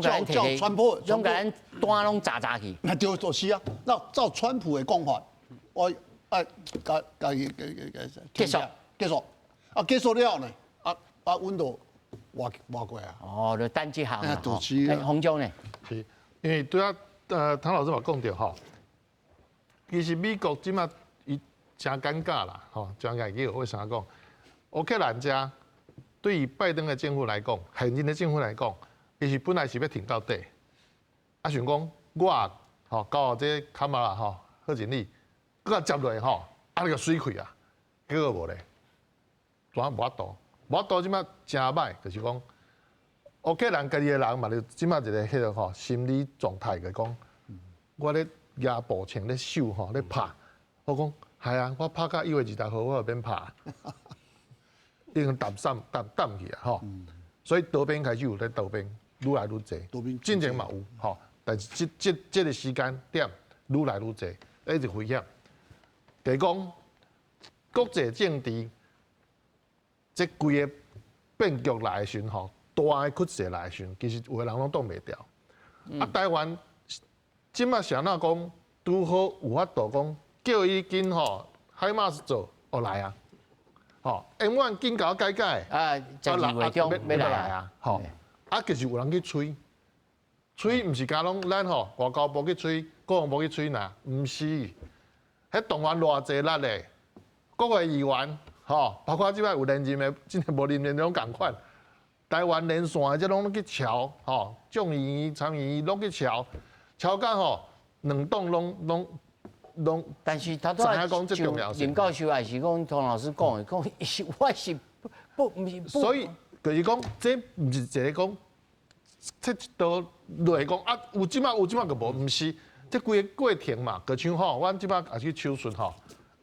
照川普，攏共咱單攏砸砸去。那對，就是啊。那照川普的講法，我愛共共伊結束結束，啊結束了呢，啊，阮就活活過啊。哦，就等這項啦。就是啊。洪總呢？是，因為拄仔唐老師嘛講著吼，其實美國這馬伊誠尷尬啦，吼，誠尷尬。為啥講？烏克蘭遮對於拜登的政府來講，現任的政府來講，伊是本來是欲挺到底，啊想講我吼交予這卡馬拉吼賀錦麗，閣接落吼，啊你個水氣啊，結果無咧，怎無法度？無法度這馬誠歹，就是講烏克蘭家己的人嘛，就這馬一個彼個吼心理狀態，就講我咧舉步槍咧守吼咧拍，我講係啊，我拍到1月20號我就免拍，已經淡散淡淡去啊吼，所以逃兵開始有咧逃兵，愈來愈濟，進前嘛有吼，但是這個時間點愈來愈濟，一直危險。就是講國際政治這規個變局來的時陣吼，大的趨勢來的時陣，其實有的人攏擋袂牢。啊，台灣這馬是按怎講，拄好有法度講，叫伊緊吼，海馬斯做，哦來啊，吼，M1緊共我改改，啊，12月中欲來啊，吼，啊，其實有人去催，催毋是敢攏咱吼外交部去催，國防部去催爾，毋是，彼動員偌濟力的，國會議員，吼，包括這擺有連任的，這個無連任攏仝款，台灣連線的這攏去敲，吼，眾議院、參議院攏去敲，敲到吼兩黨攏攏攏，但是他都就林教授也是講，唐老師講的，講是我是不毋是，所以就是講，這毋是一個講，這一刀落講啊，有這馬有這馬就無，毋是，這規個過程嘛，就像吼，阮這馬也去手術吼，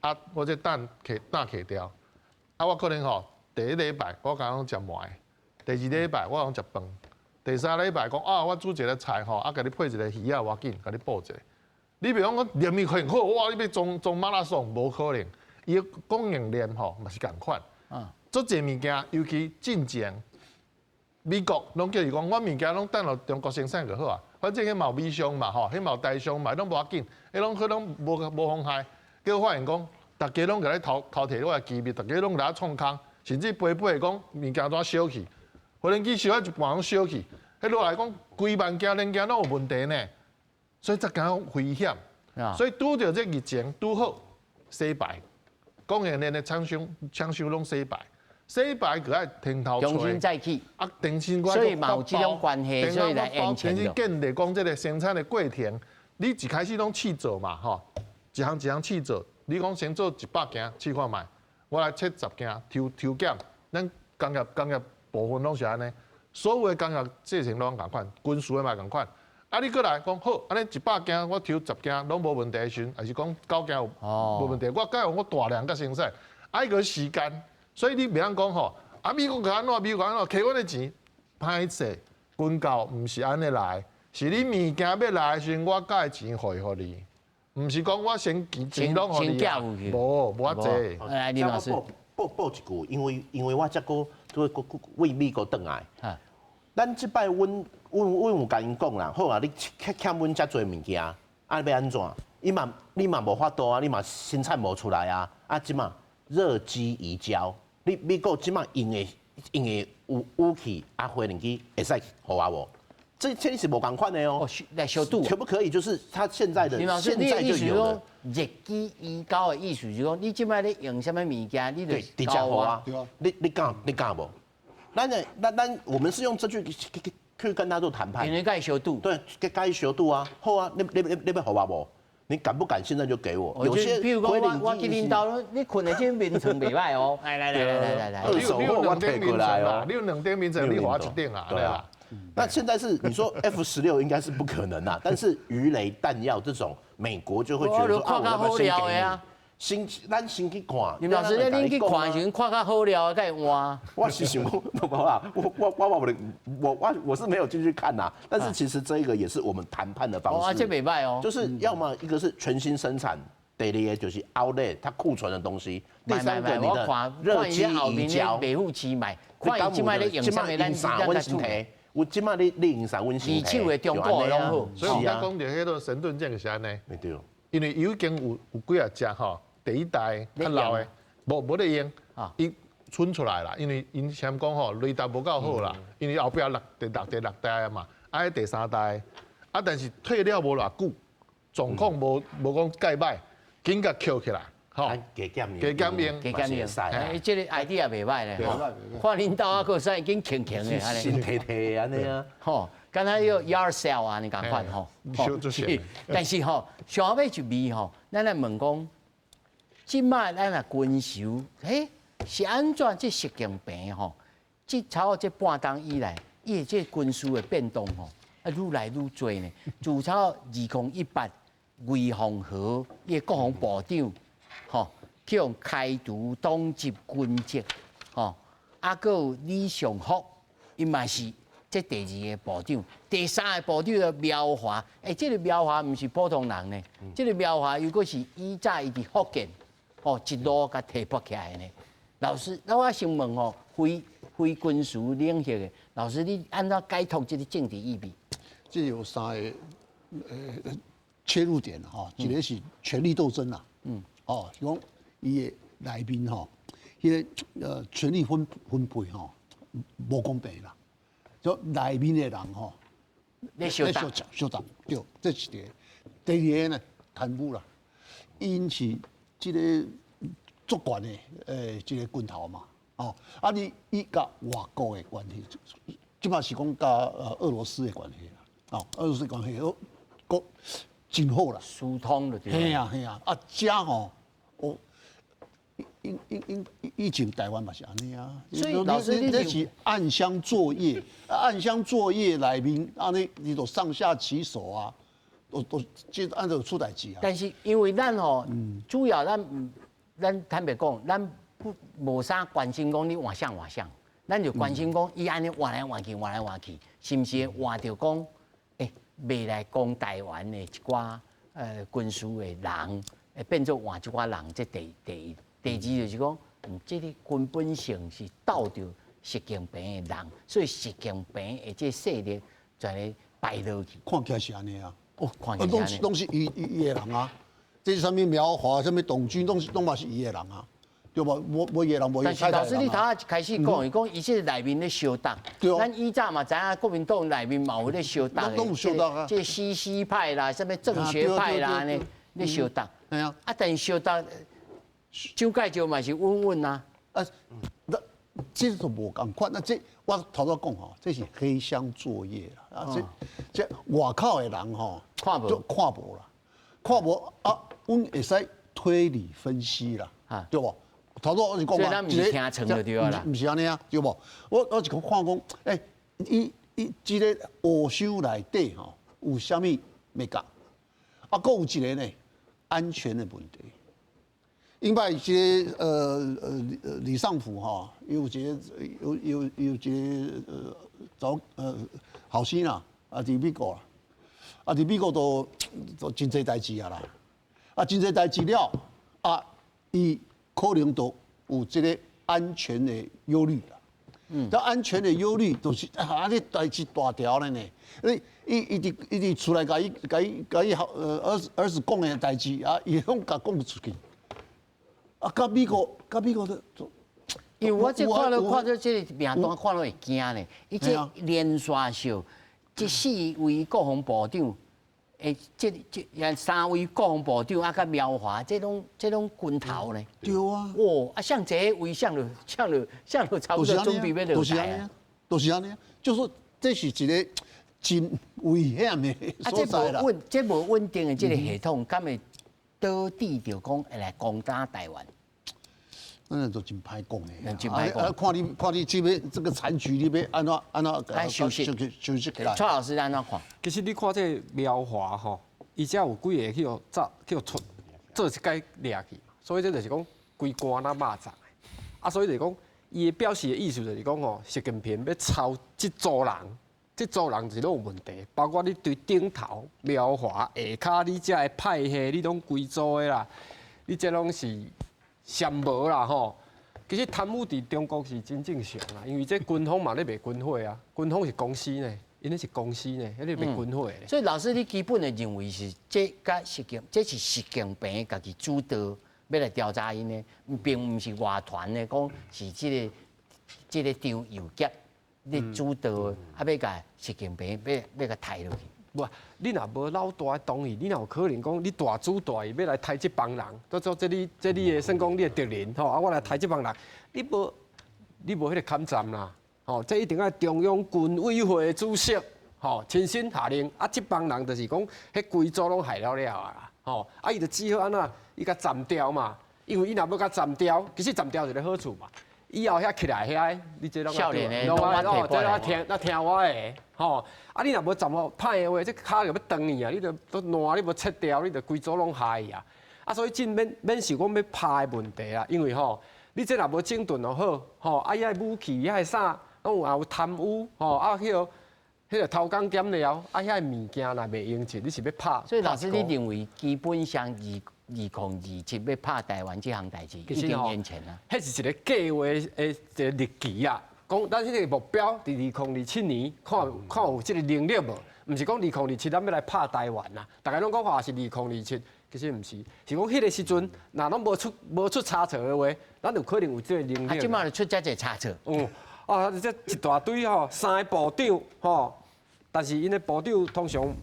啊，我這膽切膽切掉，啊，我可能吼第一禮拜我敢攏食糜，第二禮拜我攏食飯，第三禮拜講啊，我煮一個菜吼，啊，共你配一個魚仔，無要緊，共你補一下。你袂講講連續很好，哇！你欲衝衝馬拉松無可能，伊的供應鏈吼嘛是仝款。足濟物件，尤其進前美國攏叫伊講，我物件攏等予中國生產就好啊。反正彼嘛有美商嘛吼，彼嘛有台商嘛，攏無要緊，彼攏彼攏無無妨害。結果發現講，逐家攏共咧偷偷提我的機密，逐家攏來創空，甚至飛飛講物件怎燒去，無人機燒到一半攏燒去，彼落來講幾萬件零件攏有問題呢。所以才敢講危險。所以拄著這疫情拄好洗牌，供應鏈的廠商廠商攏洗牌，洗牌閣愛重頭重新再起。啊，重新所以嘛有這種關係，所以來延前。建立講這個生產的過程，你一開始攏試做嘛，吼，一項一項試做。你講先做100件試看覓，我來切十件抽抽檢，咱工業工業部分攏是按呢，所有的工業製程攏仝款，軍事的嘛仝款。啊，你閣來講好，按呢100件我抽十件攏無問題的時陣，還是講九件有無問題，我改用我大量佮生產，愛個時間，所以你袂當講吼，啊美國閣按怎，美國按怎，摕阮的錢，歹勢，軍購毋是按呢來，是你物件欲來的時陣，我才會錢匯予你，毋是講我先錢錢攏予你啊，無無遐濟。來，林老師，補補一句，因為因為我這個都為美國轉來，咱這擺阮。阮阮有共𪜶講啦，好啊，你欠欠阮遮濟物件，啊欲按怎？伊嘛你嘛無法度啊，你嘛生產無出來啊。啊，這馬熱機移交，你美國這馬用的用的武武器啊，飛行機會使予我無？這這是無仝款的哦。來相拄可不可以？就是他現在的現在就有的熱機移交的意思，就是講你這擺咧用啥物物件，你就直接予我。你你敢你敢無？咱的咱咱我們是用這句去跟他做談判，因為共伊相拄，對，共伊相拄啊，好啊，你你你你欲予我無？你敢不敢現在就給我？有些譬如講我我去恁兜，你睏的這眠床袂䆀哦。來來來來來來，二手貨我提過來哦。你有兩頂眠床，你予我一頂啊？對啊。那現在是你說 F-16應該是不可能啦，但是魚雷彈藥這種，美國就會覺得說啊，我要不要先給你？先，咱先去看。林老師，你去看的時陣，看較好料，才會換。我是想講，無啦，我我我我我我我是沒有進去看吶。但是其實這個也是我們談判的方式。哦，這袂䆀哦。就是要麼一個是全新生產，第二個就是 outlet 它庫存的東西。第三個你的熱機移交。袂付錢買，看伊這擺咧用啥物，咱咱先提。我這擺你你用啥，阮先提。二手的中國攏好。所以我講著彼個神盾艦是按呢。對。因為已經有有幾仔隻吼。第一代較老的，無無咧用，伊伸出來啦，因為𪜶先講吼，雷達無夠好啦，因為後壁六第六第六代啊嘛，啊第三代，啊但是退了無偌久，狀況無無講蓋歹，緊共抾起來，吼，加減加減用，加減用，欸，這個 idea 袂䆀咧，看恁兜啊，閣使緊輕輕的，新提提按呢啊，吼，敢若有 yard sale 啊，你仝款吼，但是吼，上尾一味吼，咱來問講。這擺咱若軍售，欸，是按怎？這習近平吼，這差不多這半冬以來，伊的這軍事的變動吼，啊，愈來愈濟呢。自差不多2018，魏鳳和伊的國防部長，吼，去予開除黨籍軍籍，吼，啊，閣有李尚福，伊嘛是這第二個部長，第三個部長叫苗華，欸，這個苗華毋是普通人呢，這個苗華又閣是以早伊佇福建。哦，一路共提拔起來呢。老師，那我先問吼，非非軍事領域的老師，你按怎解讀這個政治意味？這有三個切入點哈，一個是權力鬥爭啦，嗯，哦，是講伊的內面吼，彼個權力分分配吼無公平啦，就內面的人吼，咧相鬥相鬥，對，這是一個。第二個呢，貪污啦，𪜶是這個足懸的這個軍頭嘛，哦，啊你伊佮外國的關係，這擺是講佮俄羅斯的關係啦，哦，俄羅斯關係好，閣真好啦，疏通就對。嘿啊嘿啊，啊遮吼，我因因因以前台灣嘛是按呢啊，所以老師你這是暗箱作業，暗箱作業內面按呢你都上下其手啊。都都這按照出代誌啊！但是因為咱吼，主要咱咱坦白講，咱不無啥關心講你換啥換啥，咱就關心講伊按呢換來換去，換來換去，是毋是換著講，欸，未來攻台灣的一寡軍事的人，會變做換一寡人。這第第一，第二就是講，這個根本性是鬥著習近平的人，所以習近平的這勢力全咧敗落去。看起來是按呢啊。哦，攏是攏是伊伊伊的人啊！這是啥物苗華、啥物董軍，攏是攏嘛是伊的人啊！對無？無無伊的人，無伊但是老師，你頭仔一開始講，伊講伊這個內面咧相鬥，咱以前嘛知影國民黨內面嘛有咧相鬥的，攏有相鬥啊，這個 CC 派啦，啥物政學派啦，按呢咧相鬥。係啊，啊，但是相鬥，蔣介石嘛是穩穩啊。啊，那這都無仝款，啊，這我頭拄講吼，這是黑箱作業啦。啊，這外口的人吼，看無，看無啦，看無啊，阮會使推理分析啦，對無？頭拄我是講嘛，毋是聽傳就對啦，毋是按呢啊，對無？我是講看講，欸，伊伊這个烏箱內底吼有啥物眉角？啊，閣有一个呢，安全的問題。因為這个李尚福吼，有一个有有有一个走後生啦，啊，佇美國啦，啊，佇美國都都真濟代誌啊啦，啊，真濟代誌了，啊，伊可能都有這个安全的憂慮啦。嗯，這安全的憂慮就是啊，這代誌大條了呢。你伊伊佇伊佇厝內共伊共伊共伊兒兒子講的代誌啊，伊攏共講出去。啊，佮美國佮美國都，因為我這看到看到這个名單，看到會驚呢。伊這連續秀，這四位國防部長，欸，這這三位國防部長啊，佮苗華，這攏這攏軍頭呢。對啊。哦，啊，像這個位，像就像就像就差不多準備欲落台啊。都是按呢，就是說這是一个真危險的所在啦。啊，這無穩，這無穩定的這個系統，敢會導致著講會來攻打台灣？那就真歹講的。真歹講。啊，看你看你這邊這個殘局，你欲按怎按怎收拾收拾起來？蔡老師按怎看？其實你看這个苗華吼，伊遮有幾个去予走去予出做一擺掠去，所以這就是講規罐仔肉粽的。啊，所以就是講，伊的表示的意思就是講吼，習近平欲抄這組人，這組人是攏有問題，包括你對頂頭苗華下跤，你遮的派系，你攏規組的啦，你這攏是三無啦吼。其實貪污佇中國是真正常啦，因為這軍方嘛咧賣軍火啊，軍方是公司呢，𪜶那是公司呢，彼个賣軍火的。所以老師，你基本的認為是這佮習近，這是習近平家己主導欲來調查𪜶的，並毋是外傳的講是這个這个張又俠咧主導，啊欲共習近平欲欲共刣落去。無，你若無老大的同意，你哪有可能講你大主大伊欲來刣這幫人？都做這你這你的算講你的敵人吼，啊我來刣這幫人，你無你無彼个坎站啦，吼，這一定愛中央軍委會的主席吼親身下令，啊這幫人就是講，彼規組攏害了了啊，吼，啊伊就只好按怎，伊共斬掉嘛，因為伊若無共斬掉，其實斬掉一个好處嘛。以後遐起來遐，你這攏攏哦，這攏聽，攏聽我的，吼！啊，你若無斬予歹的話，這跤就欲斷去啊！你著都爛，你無切掉，你著規組攏害去啊！啊，所以真免免想講欲拍的問題啊，因為吼，你這若無整頓予好，吼，啊，遐武器遐啥，攏有也有貪污，吼，啊，彼個彼個偷工減料，啊，遐物件若袂用盡，你是欲拍？所以老師，你認為基本上2027欲拍台灣這項代誌已經延前啦。彼是一个計劃的一个日期啊，講咱彼个目標佇2027年，看看有這个能力無？毋是講2027咱欲來拍台灣啦，逐家攏講話是2027，其實毋是，是講彼个時陣，若攏無出無出差錯的話，咱有可能有這个能力。啊，這擺就出遮濟差錯。嗯，啊，這一大堆吼，三个部長吼，但是𪜶的部長通常毋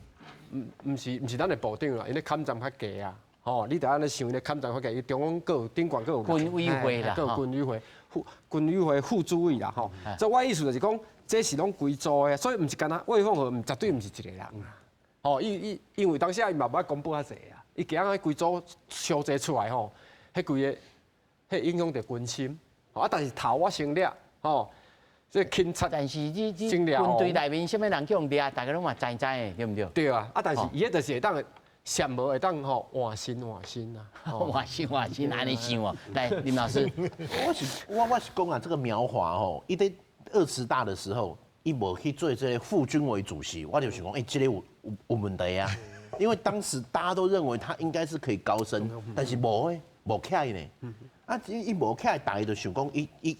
毋是毋是咱的部長啦，𪜶的坎站較低啊。吼，你著按呢想，咧坎站較低，伊中央閣有頂懸閣有軍委會啦，閣有軍委會副軍委會副主委啦，吼。所以我意思就是講，這是攏規組的，所以毋是干焦魏鳳和，毋絕對毋是一個人啦。吼，伊伊因為當時伊嘛無愛公布較濟啊，伊驚啊規組燒濟出來吼，彼規个彼影響著軍心。啊，但是頭我先掠，吼，這警察，但是你你軍隊內面啥物人去予掠，大家攏嘛知知的，對毋對？對啊，啊，但是伊彼就是會當。上無會當吼換身換身啊，換身換身按呢想哦。來，林老師，我是我我是講啊，這個苗華吼，伊佇二十大的時候，伊無去做這個副軍委主席，我就想講，欸，這個有有有問題啊。因為當時大家都認為他應該是可以高升，但是無誒，無起來呢。啊，伊無起來，大家就想講，伊伊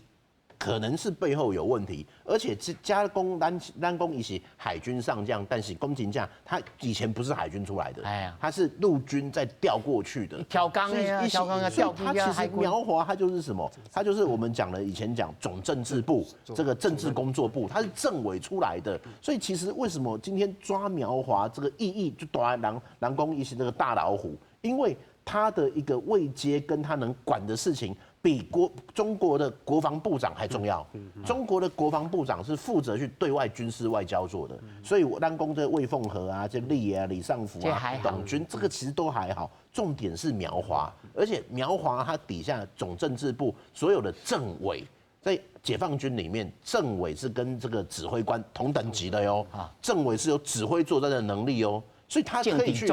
可能是背后有问题，而且这加工咱讲伊是海军上将，但是讲真正他以前不是海军出来的，哎呀，他是陆军再调过去的，调岗的，调岗啊，调他其实苗华他就是什么？他就是我们讲的以前讲总政治部这个政治工作部，他是政委出来的，所以其实为什么今天抓苗华这个意义就大人人讲伊是那个大老虎，因为他的一个位阶跟他能管的事情，比中国的国防部长还重要。中国的国防部长是负责去对外军事外交做的，所以咱讲这魏凤和啊，这李啊、李尚福啊、董军，这个其实都还好。重点是苗华，而且苗华他底下总政治部所有的政委，在解放军里面，政委是跟这个指挥官同等级的哟。政委是有指挥作战的能力哦。所以他可以去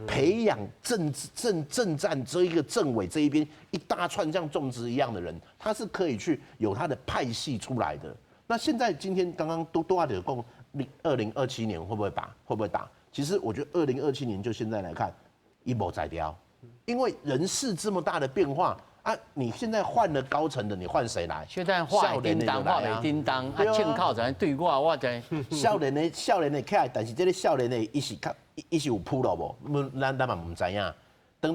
培养政政政战这一个政委这一边一大串像种植一样的人，他是可以去有他的派系出来的。那现在今天刚刚都多阿的讲，2027年会不会打？会不会打？其实我觉得二零二七年就现在来看，伊无才调，因为人事这么大的变化啊，你现在换了高层的，你换谁来？现在换叮当，换袂叮当，啊，枪口在对我，我在少年的少年的起来，但是这个少年的伊是较。伊是有铺路无？咱嘛毋知影。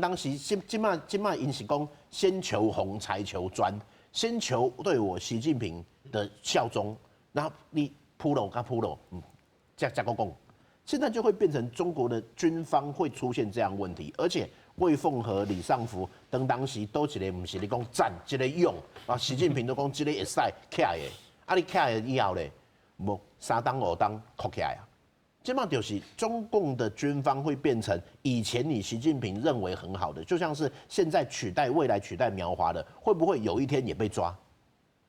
当时这马𪜶是讲先求红才求专，先求对我习近平的效忠，然后你铺路佮铺路，才阁讲。现在就会变成中国的军方会出现这样问题，而且魏凤和、李尚福等当时都一个毋是咧讲战，一个勇啊，习近平都讲这个会使起来的，啊你起来以后咧，无三冬五冬箍起来啊。这马就是中共的军方会变成以前你习近平认为很好的，就像是现在取代未来取代苗华的，会不会有一天也被抓？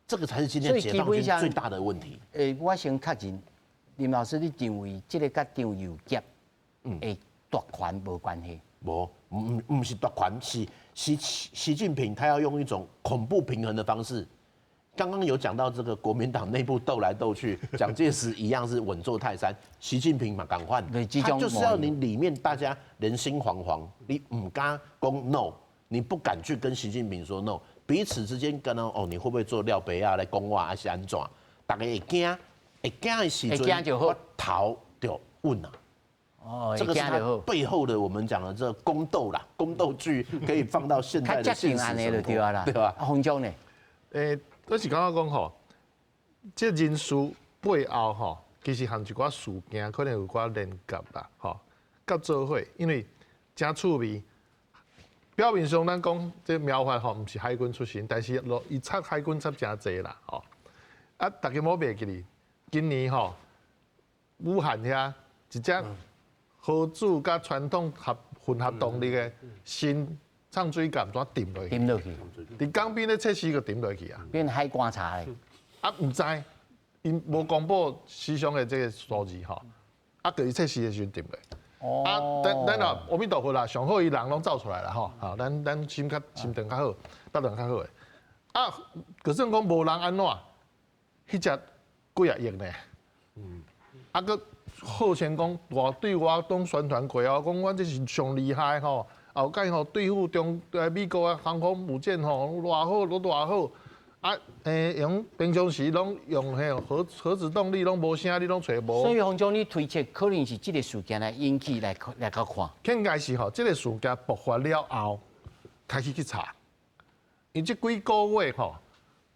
这个才是今天解放军最大的问题。欸，我先确认，林老师，你认为这个佮张又侠的夺权无关系？无，毋是夺权，是习近平他要用一种恐怖平衡的方式。刚刚有讲到这个国民党内部斗来斗去，蒋介石一样是稳坐泰山，习近平嘛共款，他就是要你里面大家人心惶惶，你毋敢讲 no，你不敢去跟习近平说 no，彼此之间可能哦，你会不会做廖白仔来讲我还是按怎？大家会惊，会惊的时阵，我头就稳了。哦，这个是他背后的我们讲的这个宫斗啦，宫斗剧可以放到现在的现实生活，对吧？啊，洪江呢？欸，我是感觉讲吼，这人事背后吼，其实和一寡事件可能有寡连结啦，吼，佮做伙，因为真趣味。表面上咱讲这苗华吼，毋是海军出身，但是落伊插海军插诚济啦，吼。啊，大家莫袂记哩，今年吼，武汉遐一隻核子佮传统合混合动力的新潜水舰怎沉落去？沉落去。伫港边咧测试就沉落去啊。变海观察的。啊，毋知，𪜶无公布死伤的这个数字吼。啊，就是测试的时阵沉落。哦。啊，咱咱啊，阿弥陀佛啦，上好伊人拢走出来啦吼。好，咱心较心肠较好，腹肠较好的。啊，就算讲无人按怎，彼只几仔亿呢？啊，阁号称讲外对外拢宣传过哦，讲阮这是上厉害吼。后盖吼对付美国的航空母舰吼，偌好，都偌好。啊，用平常时拢用彼核子动力拢无声，你拢揣无。所以洪总，你推测可能是这个事件来引起来阁看。应该是吼，这个事件爆发了后，开始去查。因这几个月吼，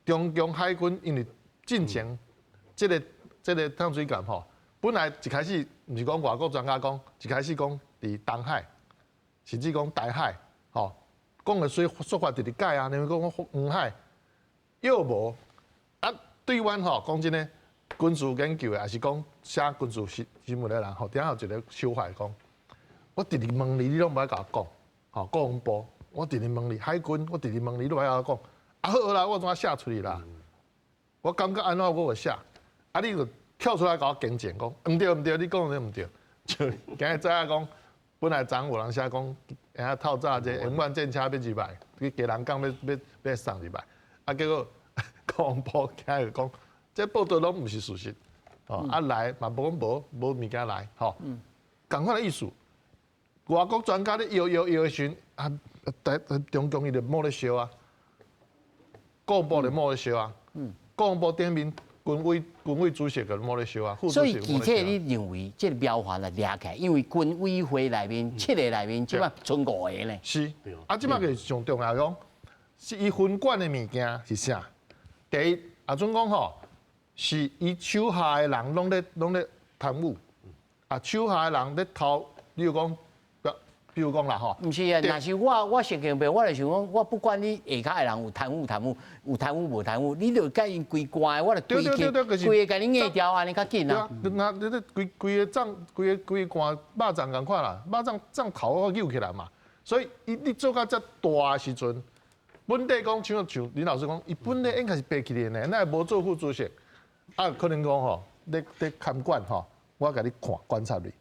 中共海军因为进前这个潜水舰吼，本来一开始毋是讲外国专家讲，一开始讲伫东海，甚至讲台海，吼，讲的说说法直直改啊，你们讲黄海，又无啊？对阮吼讲真的，军事研究的，抑是讲写军事新闻的人吼，顶下有一个手法讲，我直直问你，你拢无爱共我讲，吼，国防部，我直直问你，海军，我直直问你，你无爱共我讲，啊好啦，我怎写出去啦？我感觉按怎我会写，啊你就跳出来共我更正讲，毋对毋对，你讲的毋对，就今日知影讲，本来昨有人写讲，下透早这永远战车要入来，去基隆港欲送入来，啊结果国防部今日讲，这报道拢毋是事实，哦啊来嘛无讲无物件来，吼，仝款的意思，外国专家咧摇摇摇的时阵，啊，台中共伊就冒咧烧啊，国防部就冒咧烧啊，国防部顶面军委主席个无咧烧啊。所以具体你认为這个苗環啊掠起來，因為軍委會內面七个內面，這擺賰五个呢。是，啊，這擺個上重要講，是伊分管的物件是啥？第一，阿准講吼，是伊手下的人攏咧貪污，啊，手下的人咧偷，比如講。比如講啦吼，毋是啊，若是我神經病，我就想講，我不管你下跤的人有貪污貪污，有貪污無貪污，你就共𪜶規罐，我就規個規个共你硬掉，按呢較緊啊。那你這規規个帳，規个規罐肉粽仝款啦，肉粽粽頭我扭起來嘛，所以伊你做甲遮大的時陣，本底講像像林老師講，伊本來應該是白起來的，哪會無做副主席？啊，可能講吼，咧咧看管吼，我共你看觀察你。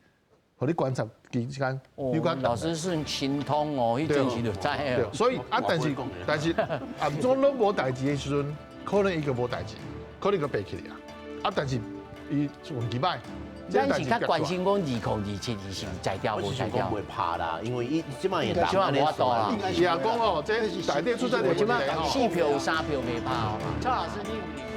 予你觀察期間，老師是神通哦，彼陣時就知。所以啊，但是啊，總攏無代誌的時陣，可能伊就無代誌，可能就白去啊。啊，但是伊運氣歹。咱是較關心講2027伊是有才調無才調。袂拍啦，因為伊這擺也這擺無法度啦。是啊，講哦，這內底出在這馬四票有三票袂拍哦。蔡老師，你有？